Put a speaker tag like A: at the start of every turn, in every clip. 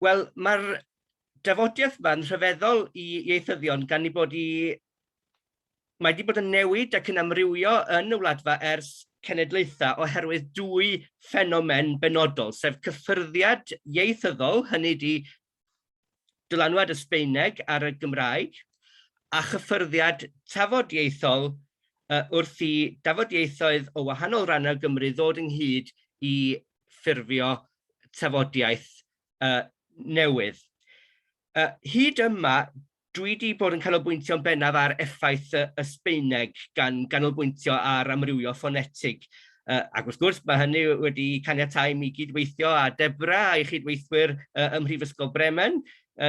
A: Wel, mae'r dafodiaeth yma'n rhyfeddol i ieithyddion gan ei bod i... Mae wedi bod yn newid ac yn amrywio yn y Wladfa ers cenedlaethau oherwydd dwy ffenomen benodol, sef cyffyrddiad ieithyddol, hynny ydi dylanwad y Sbaeneg ar y Gymraeg, a chyffyrddiad tafodieithol wrth i dafodieithoedd o wahanol rannau o Gymru ddod ynghyd i ffurfio tafodiaeth newydd. Hyd yma, dwi wedi bod yn canolbwyntio'n bennaf ar effaith y, y Sbaeneg gan ganolbwyntio ar amrywio ffonetig. Ac wrth gwrs, mae hynny wedi caniatáu i mi gydweithio â Debra a'i chydweithwyr ym Mhrifysgol Bremen,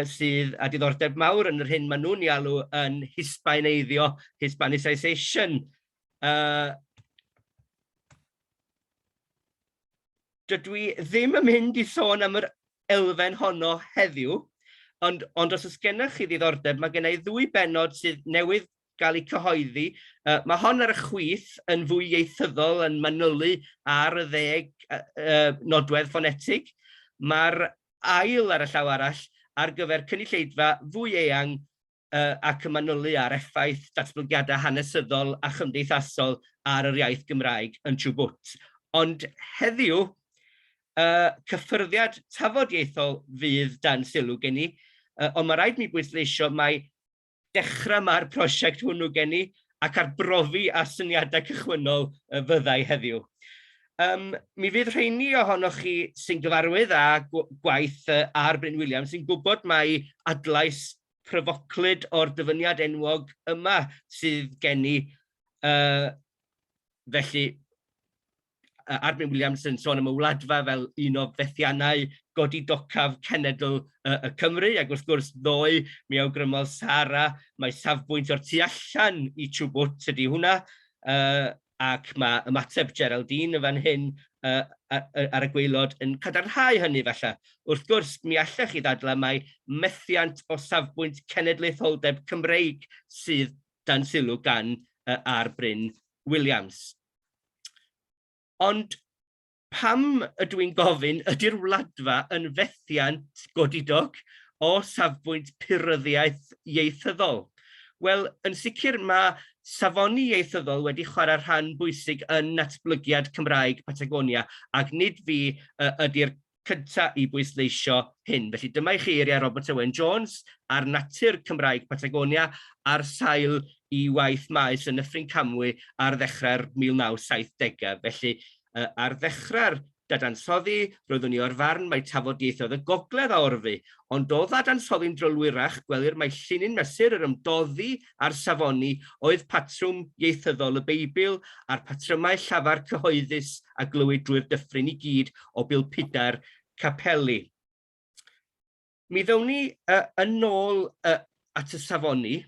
A: sydd â diddordeb mawr yn yr hyn maen nhw'n ei alw yn Hispaeneiddio, Hispanicisation. Dydw i ddim yn mynd i sôn am yr elfen honno heddiw, ond, ond os oes gennych chi ddiddordeb, mae gen i ddwy bennod sydd newydd gael eu cyhoeddi. Mae hon ar y chwith yn fwy ieithyddol, yn manylu ar y ddeg nodwedd ffonetig. Mae'r ail ar y llaw arall ar gyfer cynulleidfa fwy eang ac yn manylu ar effaith datblygiadau hanesyddol a chymdeithasol ar yr iaith Gymraeg yn Chubut. Ond heddiw, cyffyrddiad tafodieithol fydd dan sylw gen i, ond mae rhaid mi bwysleisio mai dechrau mae'r prosiect hwnnw gen i ac arbrofi â syniadau cychwynnol fyddai heddiw. Um, mi fydd rheini ohonoch chi sy'n gyfarwydd â gwaith R. Bryn Williams sy'n gwybod mai adlais pryfoclyd o'r dyfyniad enwog yma sydd gen i. Felly, R. Bryn Williams yn sôn am y Wladfa fel un o fethiannau godidocaf cenedl y Cymru, ac wrth gwrs ddoe mi awgrymodd Sara mai safbwynt o'r tu allan i Chubut ydy hwnna, ac mae ymateb Geraldine yn fan hyn ar y gwaelod yn cadarnhau hynny falle. Wrth gwrs, mi allech chi ddadlau mai methiant o safbwynt cenedlaetholdeb Cymreig sydd dan sylw gan R. Bryn Williams. Ond pam ydw i'n gofyn, ydy'r Wladfa yn fethiant godidog o safbwynt puryddiaeth ieithyddol? Wel, yn sicr mae safoni ieithyddol wedi chwarae rhan bwysig yn natblygiad Cymraeg Patagonia, ac nid fi ydy'r cyntaf i bwysleisio hyn. Felly dyma i chi eiriau Robert Owen Jones ar natur Cymraeg Patagonia ar sail i waith maes yn Nyffryn Camwy ar ddechrau'r 1970au. Felly, ar ddechrau'r dadansoddi, roeddwn i o'r farn mai tafodieithoedd y gogledd a orfu, ond o ddadansoddi'n drylwyrach, gwelir mai llinyn mesur yr ymdoddi a'r safoni oedd patrwm ieithyddol y Beibl a'r patrymau llafar cyhoeddus a glywyd drwy'r dyffryn i gyd o bilpudau'r capeli. Mi ddown ni yn ôl at y safoni,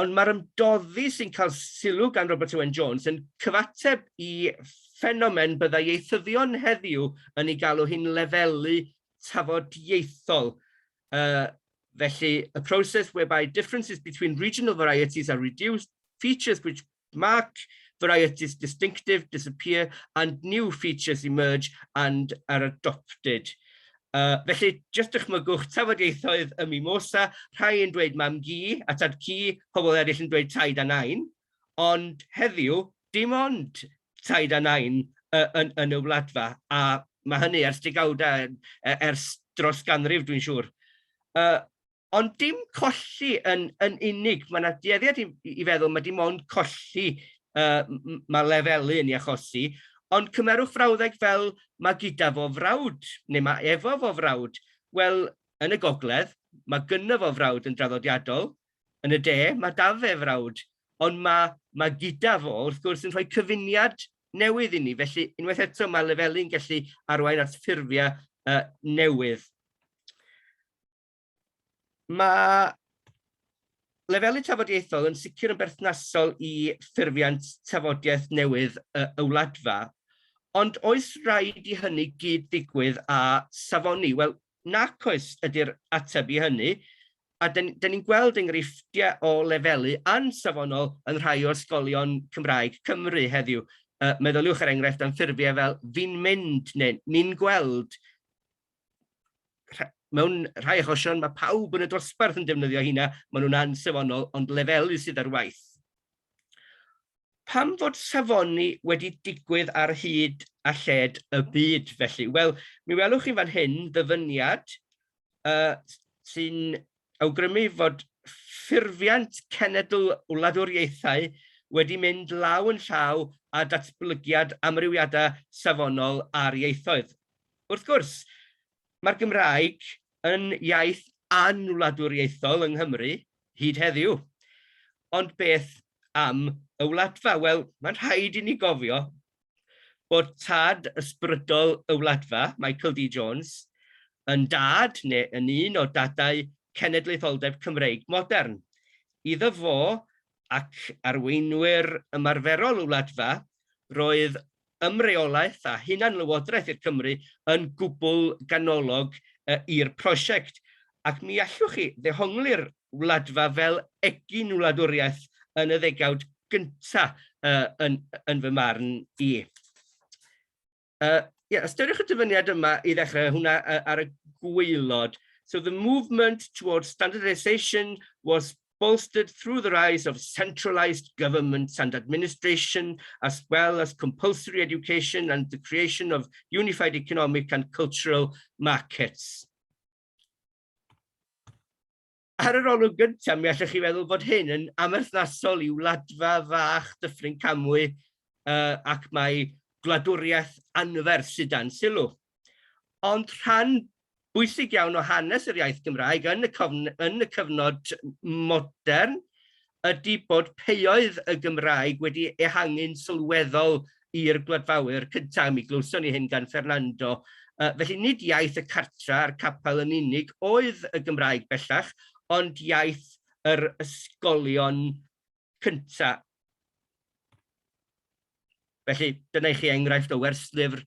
A: ond mae'r ymdoddi sy'n cael sylw gan Robert Owen Jones yn cyfateb i ffenomen byddai ieithyddion heddiw yn ei galw hi'n lefelu tafodieithol. Felly, a process whereby differences between regional varieties are reduced, features which mark varieties distinctive disappear and new features emerge and are adopted. Felly, jyst dychmygwch tafodieithoedd y Mimosa, rhai yn dweud mam gi a tad ci, pobl eraill yn dweud taid a nain, ond heddiw, dim ond taid a nain yn, yn y wladfa, a mae hynny ers degawdau, ers dros ganrif dwi'n siŵr. Ond dim colli yn, yn unig, mae yna dueddiad i, i feddwl mae dim ond colli mae lefelu yn ei achosi, ond cymerwch frawddeg fel mae gyda fo frawd, neu mae efo fo frawd. Wel, yn y gogledd, mae gynno fo frawd yn draddodiadol, yn y de, mae da fe frawd, ond mae, mae gyda fo, wrth gwrs, yn rhoi cyfuniad newydd i ni, felly unwaith eto mae lefelu'n gallu arwain at ffurfiau newydd. Mae lefelu tafodieithol yn sicr yn berthnasol i ffurfiant tafodiaeth newydd y, y wladfa, ond oes rhaid i hynny gyd ddigwydd â safoni? Wel, nac oes ydy'r ateb i hynny, a dyn, dyn ni'n gweld enghreifftiau o lefelu ansafonol yn rhai o ysgolion Cymraeg Cymru heddiw. Meddyliwch er enghraifft am ffurfiau fel fi'n mynd neu ni'n gweld. Mewn rhai achosion mae pawb yn y dosbarth yn defnyddio hynna, maen nhw'n ansafonol, ond lefelu sydd ar waith. Pam fod safoni wedi digwydd ar hyd a lled y byd felly? Wel, mi welwch chi fan hyn ddyfyniad sy'n awgrymu fod ffurfiant cenedl wladwriaethau wedi mynd law yn llaw â datblygiad amrywiadau safonol ar ieithoedd. Wrth gwrs, mae'r Gymraeg yn iaith anwladwriaethol yng Nghymru hyd heddiw. Ond beth am y Wladfa? Wel, mae'n rhaid i ni gofio bod tad ysbrydol y Wladfa, Michael D Jones, yn dad neu yn un o dadau cenedlaetholdeb Cymreig modern. Iddo fo ac arweinwyr ymarferol y Wladfa, roedd ymreolaeth a hunanlywodraeth i'r Cymry yn gwbl ganolog i'r prosiect, ac mi allwch chi ddehongli'r Wladfa fel egin wladwriaeth yn y ddegawd gynta' yn, yn fy marn i. Yeah, ystyriwch y dyfyniad yma i ddechrau, hwnna ar y gwaelod. So the movement towards standardisation was bolstered through the rise of centralised governments and administration, as well as compulsory education and the creation of unified economic and cultural markets. Ar yr olwg gyntaf, mi allech chi feddwl bod hyn yn amherthnasol i wladfa fach Dyffryn Camwy ac mae gwladwriaeth anferth sydd dan sylw. Ond rhan bwysig iawn o hanes yr iaith Gymraeg yn y, cofn, yn y cyfnod modern ydy bod peoedd y Gymraeg wedi ehangu'n sylweddol i'r gwladfawyr cyntaf. Mi glywson ni hyn gan Fernando. Felly nid iaith y cartra a'r capel yn unig oedd y Gymraeg bellach, ond iaith yr ysgolion cyntaf. Felly, dyna i chi enghraifft o werslyfr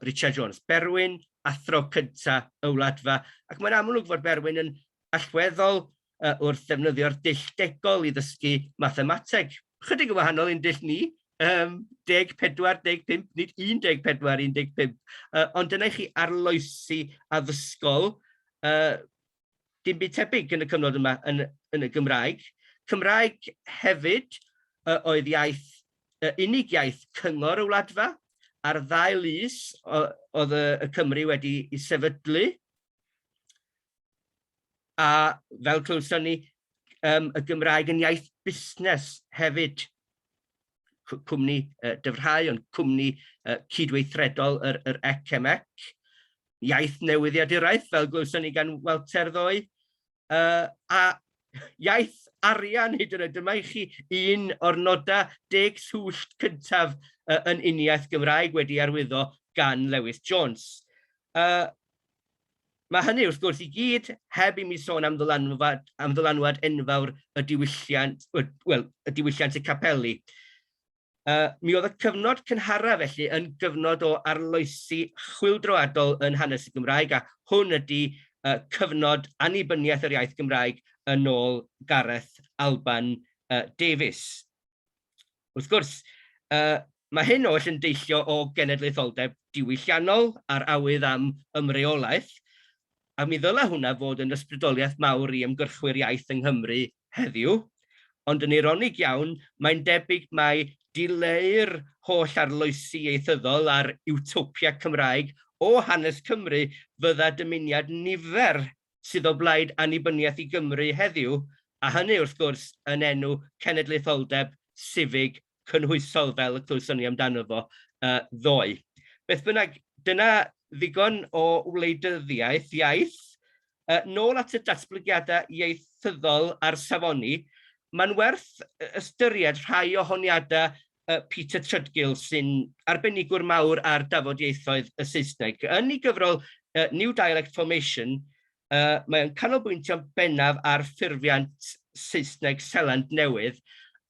A: Richard Jones. Berwyn, athro cyntaf y Wladfa, ac mae'n amlwg fod Berwyn yn allweddol wrth ddefnyddio'r dull degol i ddysgu mathemateg. Chydig yn wahanol i'n dull ni, 14, 15, nid 14, 15. Ond dyna i chi arloesi addysgol, dim byd tebyg yn y cyfnod yma yn, yn y Gymraeg. Cymraeg hefyd oedd iaith, unig iaith cyngor y Wladfa, a'r ddau lys oedd y, y Cymru wedi ei sefydlu. A fel clywson ni, y Gymraeg yn iaith busnes hefyd. Cwmni dyfrhau, ond cwmni cydweithredol yr, yr ECMEC. Iaith newyddiaduraeth, fel glywson ni gan Walter ddoe, a iaith arian hyd yn oed. Dyma i chi un o'r nodau deg swllt cyntaf yn uniaith Gymraeg wedi arwyddo gan Lewis Jones. Mae hynny, wrth gwrs, i gyd heb i mi sôn am ddylanwad, am ddylanwad enfawr y diwylliant, wel, y diwylliant y capeli. Mi oedd y cyfnod cynhara felly yn gyfnod o arloesi chwyldroadol yn hanes y Gymraeg, a hwn ydy cyfnod annibyniaeth yr iaith Gymraeg yn ôl Gareth Alban Davies. Wrth gwrs, mae hyn oll yn deillio o genedlaetholdeb diwylliannol a'r awydd am ymreolaeth, a mi ddylai hwnna fod yn ysbrydoliaeth mawr i ymgyrchwyr iaith yng Nghymru heddiw, ond yn eironig iawn, mae'n debyg mai dileu'r holl arloesi ieithyddol a'r iwtopia Cymraeg o hanes Cymru fydda dymuniad nifer sydd o blaid annibyniaeth i Gymru heddiw, a hynny, wrth gwrs, yn enw cenedlaetholdeb sifig cynhwysol fel y clywson ni amdano fo ddoe. Beth bynnag, dyna ddigon o wleidyddiaeth iaith. Nôl at y datblygiadau ieithyddol a'r safoni, mae'n werth ystyried rhai o honiadau Peter Trudgill sy'n arbenigwr mawr ar dafodieithoedd y Saesneg. Yn ei gyfrol New Dialect Formation, mae'n canolbwyntio'n bennaf ar ffurfiant Saesneg Seland Newydd,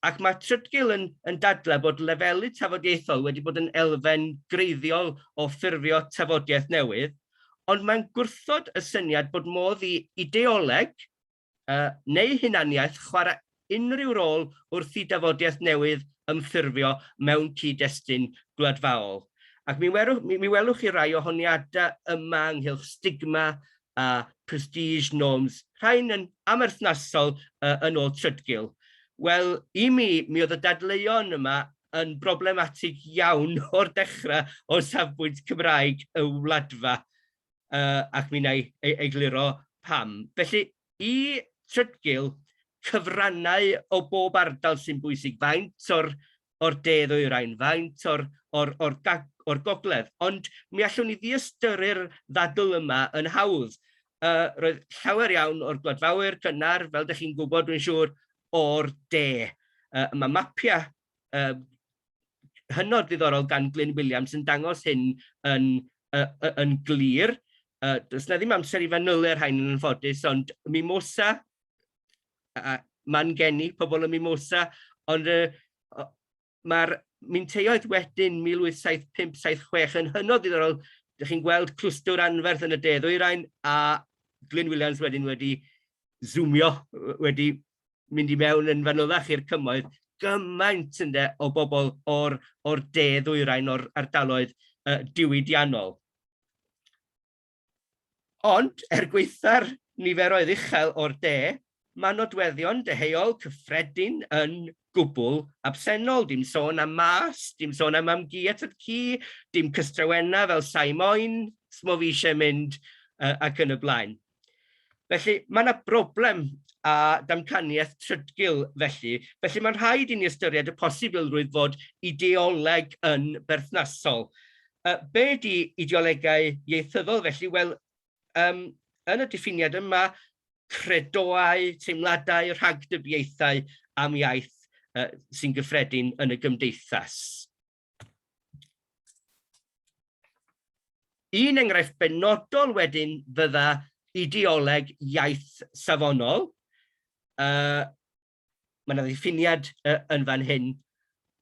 A: ac mae Trudgill yn, yn dadlau bod lefelu tafodieithol wedi bod yn elfen greiddiol o ffurfio tafodiaeth newydd, ond mae'n gwrthod y syniad bod modd i ideoleg neu hunaniaeth chwarae unrhyw rôl wrth i dafodiaeth newydd ymffurfio mewn cyd-destun gwladfaol. Ac mi, werwch, mi, mi welwch chi rai o honiadau yma ynghylch stigma, a prestige norms, rhain yn amherthnasol yn ôl Trudgill. Wel, i mi, mi oedd y dadleuon yma yn broblematig iawn o'r dechrau o safbwynt Cymraeg y Wladfa, ac mi wna i egluro pam. Felly, i Trudgill, cyfrannau o bob ardal sy'n bwysig, faint o'r o'r de ddwyrain, faint o'r, or, or, or gogledd, ond mi allwn ni ddiystyru'r ddadl yma yn hawdd. Roedd llawer iawn o'r gwladfawyr cynnar, fel ydych chi'n gwybod dwi'n siŵr, o'r de. Mae mapiau hynod ddiddorol gan Glyn Williams yn dangos hyn yn, yn glir. Does na ddim amser i fanylu'r rhain yn anffodus, ond Mimosa, a man geni pobl y Mimosa, ond mae'r minteioedd wedyn 1875-76 yn hynod ddiddorol. Dych chi'n gweld clwstwr anferth yn y de ddwyrain a Glyn Williams wedyn wedi zoomio, wedi mynd i mewn yn fanylach i'r cymoedd, gymaint ynde o bobl o'r, or de ddwyrain o'r ardaloedd diwydiannol. Ond, er gwaetha'r niferoedd uchel o'r de, mae nodweddion deheuol cyffredin yn gwbl absennol. Dim sôn am mas, dim sôn am mam-gu a tad-cu, dim cystrawennau fel sai moyn, smo fi eisiau mynd, ac yn y blaen. Felly, mae yna broblem â damcaniaeth Trudgill felly. Felly mae'n rhaid i ni ystyried y posibilrwydd fod ideoleg yn berthnasol. Be ydy ideolegau ieithyddol felly? Wel, um, yn y diffiniad yma, credoau, teimladau, rhagdybiaethau am iaith sy'n gyffredin yn y gymdeithas. Un enghraifft benodol wedyn fydda ideoleg iaith safonol. Mae yna ddiffiniad yn fan hyn.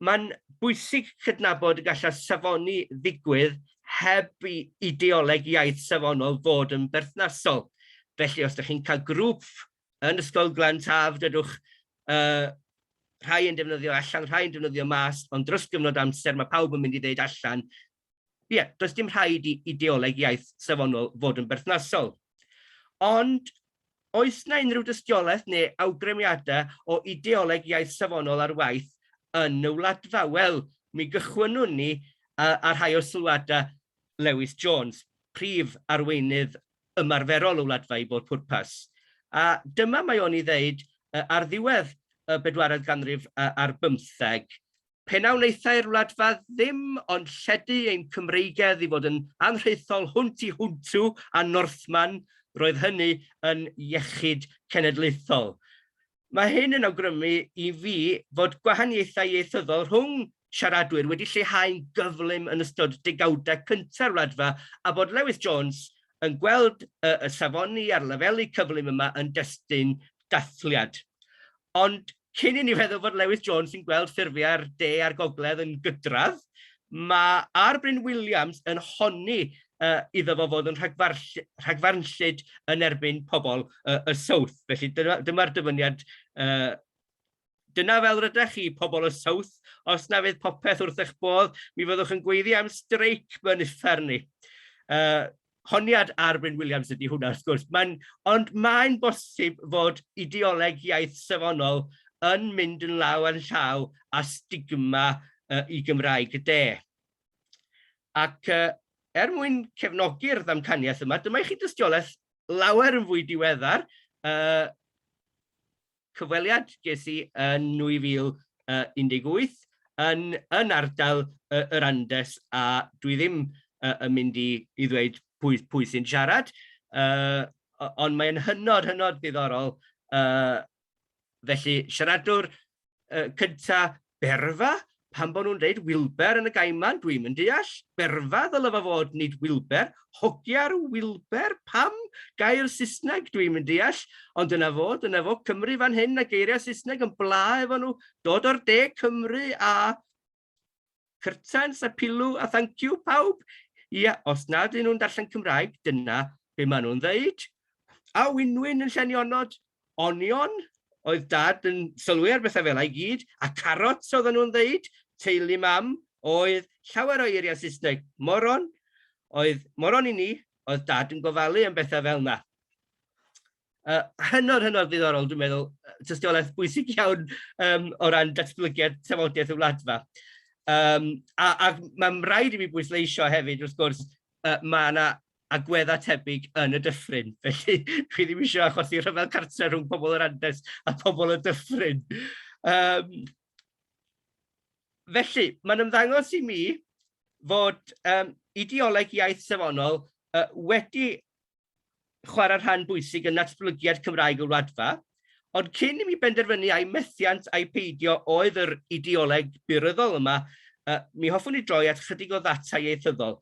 A: Mae'n bwysig cydnabod y gallai safoni ddigwydd heb i ideoleg iaith safonol fod yn berthnasol. Felly, os ydych chi'n cael grŵp yn Ysgol Glan Taf, dydwch, rhai yn defnyddio allan, rhai yn defnyddio mas, ond dros gyfnod amser mae pawb yn mynd i ddeud allan. Ie, yeah, does dim rhaid i ideoleg iaith safonol fod yn berthnasol. Ond oes na unrhyw dystiolaeth neu awgrymiadau o ideoleg iaith safonol ar waith yn y Wladfa? Wel, mi gychwynnwn ni ar rhai o sylwadau Lewis Jones, prif arweinydd ymarferol y Wladfa i bob pwrpas. A dyma mae o'n ei ddeud ar ddiwedd y bedwaredd ganrif ar bymtheg, Pe na wnaethai'r Wladfa ddim ond lledu ein Cymreigedd i fod yn anrhaethol hwnt i hwntw a Northman, roedd hynny yn iechyd cenedlaethol. Mae hyn yn awgrymu i fi fod gwahaniaethau ieithyddol rhwng siaradwyr wedi lleihau'n gyflym yn ystod degawdau cynta'r Wladfa a bod Lewis Jones yn gweld y, y safoni a'r lefelu cyflym yma yn destun dathliad. Ond cyn i ni feddwl fod Lewis Jones yn gweld ffurfiau'r de a'r gogledd yn gydradd, mae R. Bryn Williams yn honni iddo fo fod yn rhagfarnllyd yn erbyn pobl y South. Felly dyma'r dyma dyfyniad. Dyna fel rydych chi, pobl y South, os na fydd popeth wrth eich bodd, mi fyddwch yn gweiddi am streic mewn uffern ni. Honiad ar Bryn Williams ydy hwnna, wrth gwrs. Mae'n, ond mae'n bosib fod ideoleg iaith safonol yn mynd yn law yn llaw â stigma i Gymraeg y De. Ac er mwyn cefnogi'r ddamcaniaeth yma, dyma i chi dystiolaeth lawer yn fwy diweddar, cyfweliad ges i yn 2018 yn, yn ardal yr Andes a dwi ddim yn mynd i, i ddweud pwy, pwy sy'n siarad, ond mae'n hynod, hynod ddiddorol. Felly, siaradwr cynta Berfa, pam bod nhw'n dweud Wilber yn y Gaiman, dwi'm yn deall. Berfa ddyle fo fod, nid Wilber. Hogia'r Wilber, pam? Gair Saesneg, dwi'm yn deall. Ond dyna fo, dyna fo, Cymru fan hyn a geiriau Saesneg yn bla efo nhw. Dod o'r de Cymru a cyrtans a pilw a thank you pawb. Ia, os nad ydyn nhw'n darllen Cymraeg, dyna be maen nhw'n ddeud. A winwyn yn Llanionod, Onion, oedd dad yn sylwi ar bethau fel i gyd, a carrots oedden nhw'n ddeud, teulu mam, oedd llawer o eiriau Saesneg. Moron, oedd moron i ni, Oedd dad yn gofalu am bethau fel yna. Hynod, hynod ddiddorol, dwi'n meddwl, tystiolaeth bwysig iawn o ran datblygiad tafodiaeth y Wladfa. A a mae'n rhaid i mi bwysleisio hefyd, wrth gwrs, mae yna agweddau tebyg yn y dyffryn. Felly, dwi ddim eisiau achosi rhyfel cartre rhwng pobl yr Andes a pobl y dyffryn. Felly, mae'n ymddangos i mi fod ideoleg iaith safonol wedi chwarae rhan bwysig yn natblygiad Cymraeg y Wladfa, ond cyn i mi benderfynu ai methiant ai peidio oedd yr ideoleg buryddol yma, mi hoffwn i droi at chydig o ddata ieithyddol.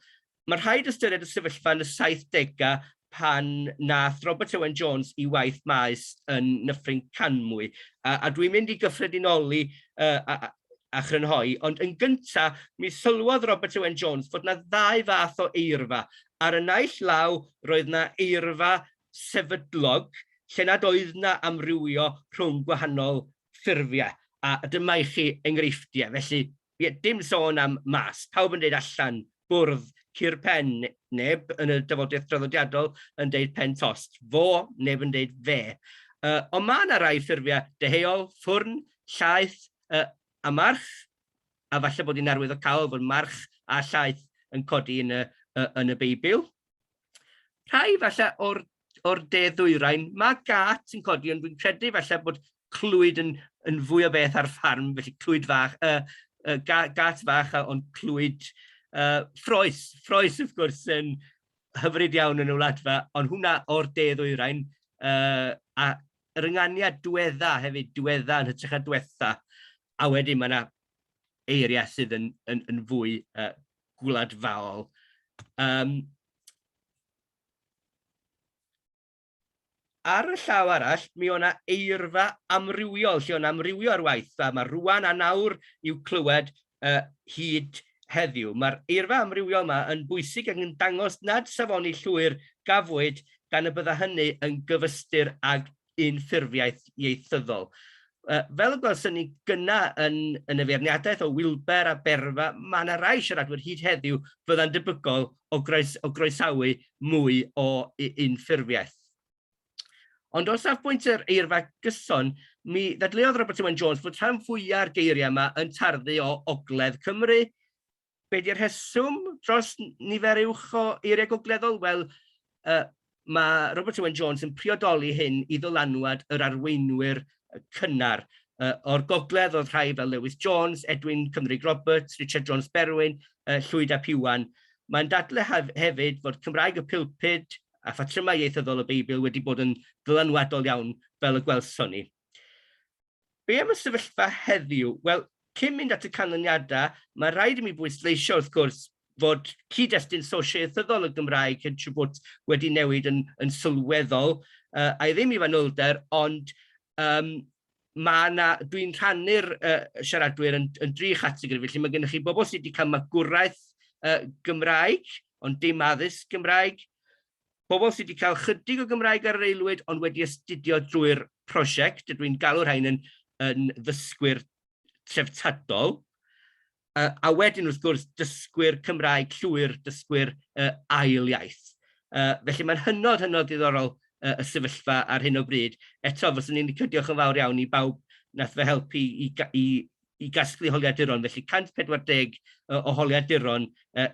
A: Mae rhaid ystyried y sefyllfa yn y 70au pan nath Robert Owen Jones i waith maes yn Nyffryn Canmwy. A dwi'n mynd i gyffredinoli a chrynhoi, ond yn gyntaf, mi sylwodd Robert Owen Jones fod 'na ddau fath o eirfa. Ar y naill law, roedd 'na eirfa sefydlog, lle nad oedd 'na amrywio rhwng gwahanol ffurfiau. A dyma i chi enghreifftiau. Felly, ie, dim sôn am mas, pawb yn deud allan, bwrdd, cur pen, neb yn y dafodiaeth draddodiadol yn deud pen tost, fo, neb yn deud fe. Ond mae yna rai ffurfiau deheuol, ffwrn, llaeth a march, a falle bod hi'n arwyddocaol fod march a llaeth yn codi yn y, yn y Beibl. Rhai falle o'r, or de ddwyrain, mae gat yn codi, ond dwi'n credu falle bod clwyd yn, yn fwy o beth ar ffarm, felly clwyd fach, ga, gat fach, ond clwyd ffroes, ffroes wrth gwrs yn hyfryd iawn yn y wladfa, ond hwnna o'r de ddwyrain, a yr ynganiad diwedda hefyd, diwedda yn hytrach na dwetha, a wedyn mae yna eiriau sydd yn, yn, yn fwy gwladfaol. Ar y llaw arall, mi o'na eirfa amrywiol, lle o'na amrywio ar waith, a mae rwan a nawr i'w clywed hyd heddiw. Mae'r eirfa amrywiol yma yn bwysig ac yn dangos nad safoni llwyr gafwyd gan y bydda hynny yn gyfystyr ag unffurfiaeth ieithyddol. Fel y gwelson ni gynna yn, yn y feirniadaeth o Wilber a Berfa, mae yna rai siaradwyr hyd heddiw fydda'n debygol o, groes, o groesawu mwy o unffurfiaeth. Ond o safbwynt yr eirfa gyson, mi ddadleuodd Robert Owen Jones fod rhan fwya'r geiriau yma yn tarddu o ogledd Cymru. Be di'r rheswm dros nifer uwch o eiriau gogleddol? Wel, mae Robert Owen Jones yn priodoli hyn i ddylanwad yr arweinwyr cynnar. O'r gogledd oedd rhai fel Lewis Jones, Edwin Cymrig Roberts, Richard Jones Berwyn, Llwyd ap Iwan. Mae'n dadle hefyd fod Cymraeg y pulpud a phatrymau ieithyddol y Beibl wedi bod yn ddylanwadol iawn fel y gwelson ni. Be am y sefyllfa heddiw? Wel, cyn mynd at y canlyniadau, mae rhaid i mi bwysleisio, wrth gwrs, fod cyd-destun sosioieithyddol y Gymraeg yn Chubut wedi newid yn, yn sylweddol, a'i ddim i fanylder, ond mae yna, dwi'n rhannu'r siaradwyr yn, yn dri chategori, felly mae gennych chi bobl sydd wedi cael magwraeth Gymraeg, ond dim addysg Gymraeg, Pobl sydd wedi cael chydig o Gymraeg ar yr aelwyd ond wedi astudio drwy'r prosiect, dydw i'n galw'r rhain yn, yn ddysgwyr treftadol. A wedyn, wrth gwrs, dysgwyr Cymraeg llwyr, dysgwyr ail iaith. Felly mae'n hynod, hynod ddiddorol y sefyllfa ar hyn o bryd. Eto, fyswn i'n licio diolch yn fawr iawn i bawb nath fy helpu i, i, i gasglu holiaduron, felly 140 o holiaduron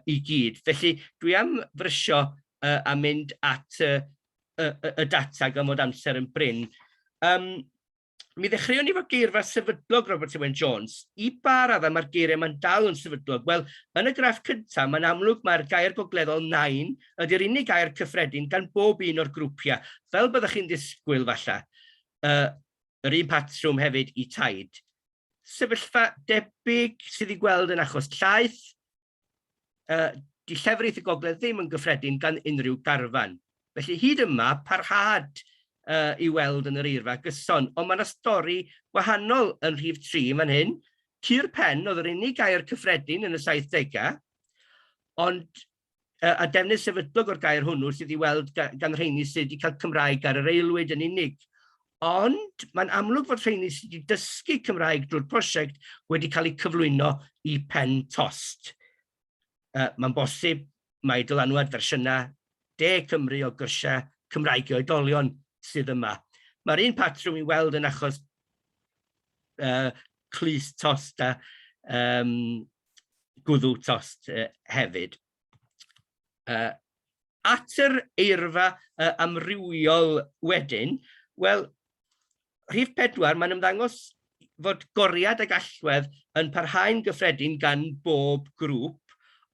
A: i gyd. Felly dwi am frysio a mynd at y, y, y data gan fod amser yn brin. Mi ddechreuon ni efo geirfa sefydlog Robert Owen Jones. I ba raddau mae'r geiriau yma'n dal yn sefydlog? Wel, yn y graff cyntaf, mae'n amlwg mae'r gair gogleddol nain ydy'r unig gair cyffredin gan bob un o'r grwpiau, fel byddwch chi'n ddisgwyl falle. Yr un patrwm hefyd i taid. Sefyllfa debyg sydd i gweld yn achos llaeth, di llefrith y gogledd ddim yn gyffredin gan unrhyw garfan. Felly hyd yma, parhad i weld yn yr eirfa gyson, ond mae yna stori wahanol yn rhif 3 fan hyn. Cur pen oedd yr unig gair cyffredin yn y 70au, ond a defnydd sefydlog o'r gair hwnnw sydd i weld gan rheini sydd wedi cael Cymraeg ar yr aelwyd yn unig. Ond mae'n amlwg fod rheini sydd wedi dysgu Cymraeg drwy'r prosiect wedi cael eu cyflwyno i pen tost. Mae'n bosib mae dylanwad fersiynau De Cymru o gyrsiau Cymraeg i oedolion sydd yma. Mae'r un patrwm i weld yn achos clust tost a gwddw tost hefyd. At yr eirfa amrywiol wedyn, wel, rhif 4, mae'n ymddangos fod goriad ag allwedd yn parhau'n gyffredin gan bob grŵp,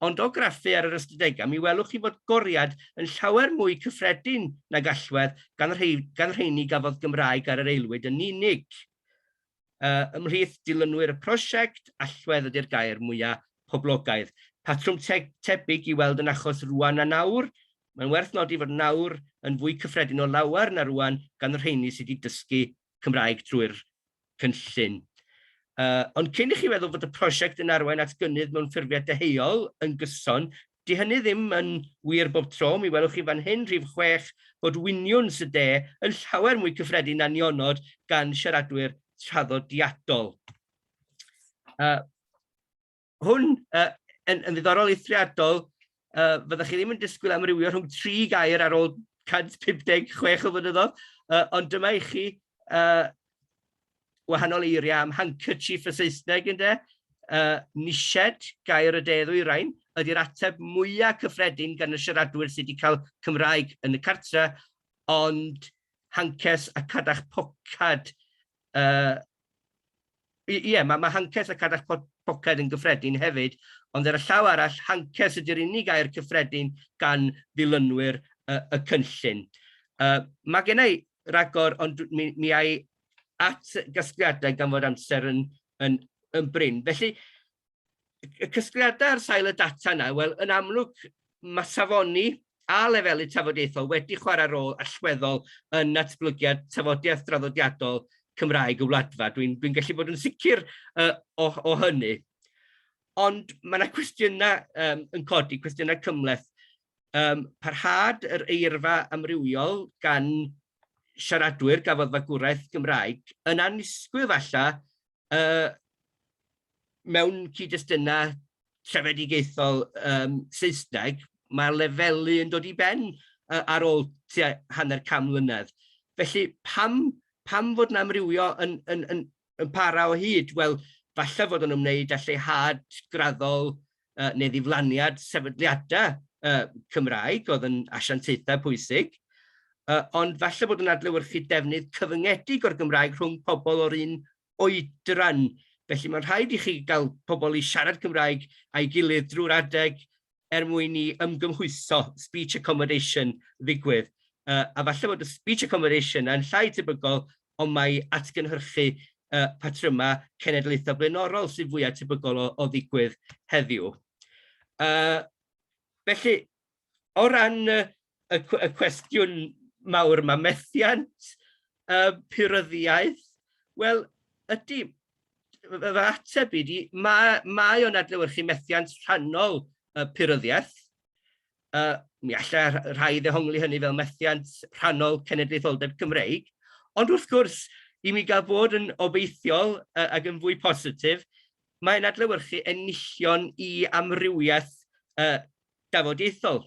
A: ond o graffu ar yr ystadegau, mi welwch chi fod goriad yn llawer mwy cyffredin nag allwedd gan, rhei, gan rheini gafodd Gymraeg ar yr aelwyd yn unig. Ymhlith dilynwyr y prosiect, allwedd ydy'r gair mwyaf poblogaidd. Patrwm te tebyg i weld yn achos rwan a nawr. Mae'n werth nodi fod nawr yn fwy cyffredin o lawer na rwan gan y rheini sydd wedi dysgu Cymraeg drwy'r cynllun. Ond cyn i chi feddwl fod y prosiect yn arwain at gynnydd mewn ffurfiau deheuol yn gyson, 'Di hynny ddim yn wir bob tro, mi welwch chi fan hyn, rhif 6, bod winiwns y de yn llawer mwy cyffredin na nionod gan siaradwyr traddodiadol. Hwn yn ddiddorol eithriadol, fyddech chi ddim yn disgwyl amrywio rhwng tri gair ar ôl 156 o flynyddoedd, ond dyma i chi wahanol eiriau am handkerchief y Saesneg, ynde? Nished, gair y de ddwyrain, ydy'r ateb mwyaf cyffredin gan y siaradwyr sydd wedi cael Cymraeg yn y cartre, ond hancес a cadach pocad, ie, mae hancес a cadach pocad yn gyffredin hefyd, ond ar y llaw arall, hancес ydy'r unig air cyffredin gan ddilynwyr y cynllun. Mae gen i ragor, ond mi ai at gasgliadau gan fod amser yn, yn, yn brin. Felly, y casgliadau ar sail y data yna, wel, yn amlwg, mae safoni a lefelu tafodieithol wedi chwarae rôl allweddol yn natblygiad tafodiaeth draddodiadol Cymraeg y Wladfa. Dwi'n dwi gallu bod yn sicr o hynny. Ond mae yna cwestiynau yn codi, cwestiynau cymhleth. Parhad yr eirfa amrywiol gan siaradwyr gafodd fagwraeth Gymraeg yn annisgwyl falle mewn cyd-destunau trefedigaethol Saesneg, mae lefelu yn dod i ben ar ôl tua hanner can mlynedd. Felly pam, pam fod 'na amrywio yn, yn, yn, yn para o hyd? Wel, falle fod o'n ymwneud â lleihad graddol neu ddiflaniad sefydliadau Cymraeg oedd yn asiantaethau pwysig, ond falle bod yn adlewyrchu defnydd cyfyngedig o'r Gymraeg rhwng pobl o'r un oedran. Felly mae'n rhaid i chi gael pobl i siarad Cymraeg a'i gilydd drwy'r adeg er mwyn i ymgymhwyso, speech accommodation, ddigwydd. A falle bod y speech accommodation yn llai tebygol, ond mae atgynhyrchu patrymau cenedlaethau blaenorol sydd fwyaf tebygol o ddigwydd heddiw. Felly, o ran y cwestiwn mawr yma, methiant, puryddiaeth, wel, ydy, fy ateb i di, mae o'n adlewyrchu methiant rhannol puryddiaeth. Mi allai rhai ddehongli hynny fel methiant rhannol cenedlaetholdeb Cymreig, ond wrth gwrs, i mi gael bod yn obeithiol ac yn fwy positif, mae'n adlewyrchu enillion i amrywiaeth dafodieithol,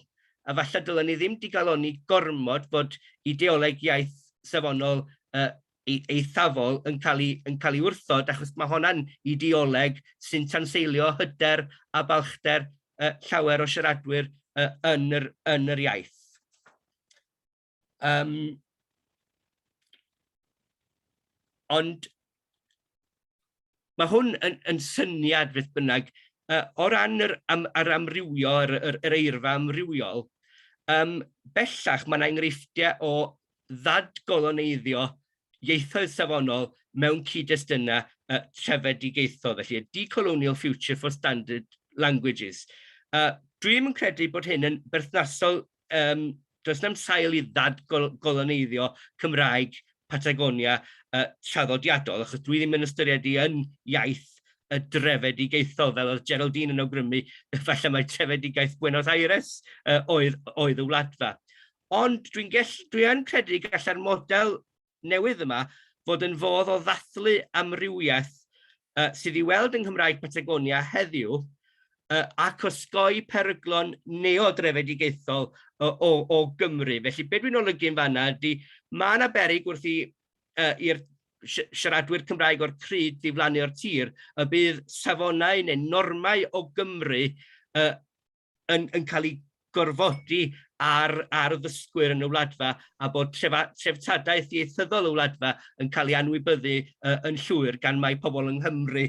A: a falle dylen ni ddim digalonni gormod fod ideoleg iaith safonol eithafol yn cael ei, yn cael ei wrthod, achos mae honna'n ideoleg sy'n tanseilio hyder a balchder llawer o siaradwyr yn yr iaith. Ond mae hwn yn syniad beth bynnag, o ran yr amrywio, yr eirfa amrywiol, bellach mae yna enghreifftiau o ddadgoloneiddio ieithoedd safonol mewn cyd-destunau trefedigaethol, felly a decolonial future for standard languages. Dwi ddim yn credu bod hyn yn berthnasol, does na'm sail i ddadgoloneiddio Cymraeg Patagonia traddodiadol, achos dwi ddim yn ystyried i yn iaith y drefedigaethol, fel oedd Geraldine yn awgrymu, falle mai trefedigaeth Buenos Aires oedd y Wladfa. Ond dwi yn credu gallai'r model newydd yma fod yn fodd o ddathlu amrywiaeth sydd i weld yng Nghymraeg Patagonia heddiw. ac osgoi peryglon neo-drefedigaethol o, o, o Gymru. Felly, be dwi'n olygu yn fanna ydy, mae yna beryg wrth i i'r siaradwyr Cymraeg o'r cryd ddiflannu o'r tir, y bydd safonau neu normau o Gymru yn, yn cael ei gorfodi ar, ar ddysgwyr yn y wladfa a bod trefa, treftadaeth ieithyddol y wladfa yn cael ei anwybyddu yn llwyr gan mai pobl yng Nghymru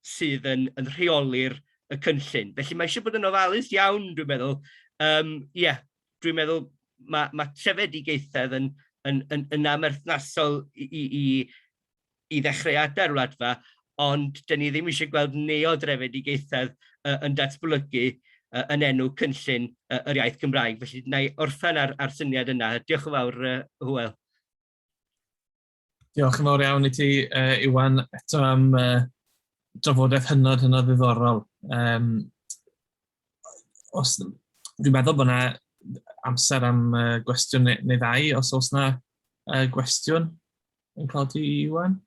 A: sydd yn, yn rheoli'r y cynllun. Felly mae eisiau bod yn ofalus iawn, dwi'n meddwl. Um, yeah, dwi'n meddwl mae, mae trefedigaethedd yn, yn, yn, yn amherthnasol i, i, i, i ddechreuadau'r wladfa, ond dyn ni ddim eisiau gweld neo-drefedigaethedd yn datblygu yn enw cynllun yr iaith Gymraeg. Felly, na i orffen ar, ar syniad yna. Diolch yn fawr, Hywel.
B: Diolch yn fawr iawn i ti, Iwan, eto am drafodaeth hynod, hynod ddiddorol. Um, os, dwi'n meddwl bod yna amser am gwestiwn neu, neu ddau, os oes yna gwestiwn yn cael ti, Iwan?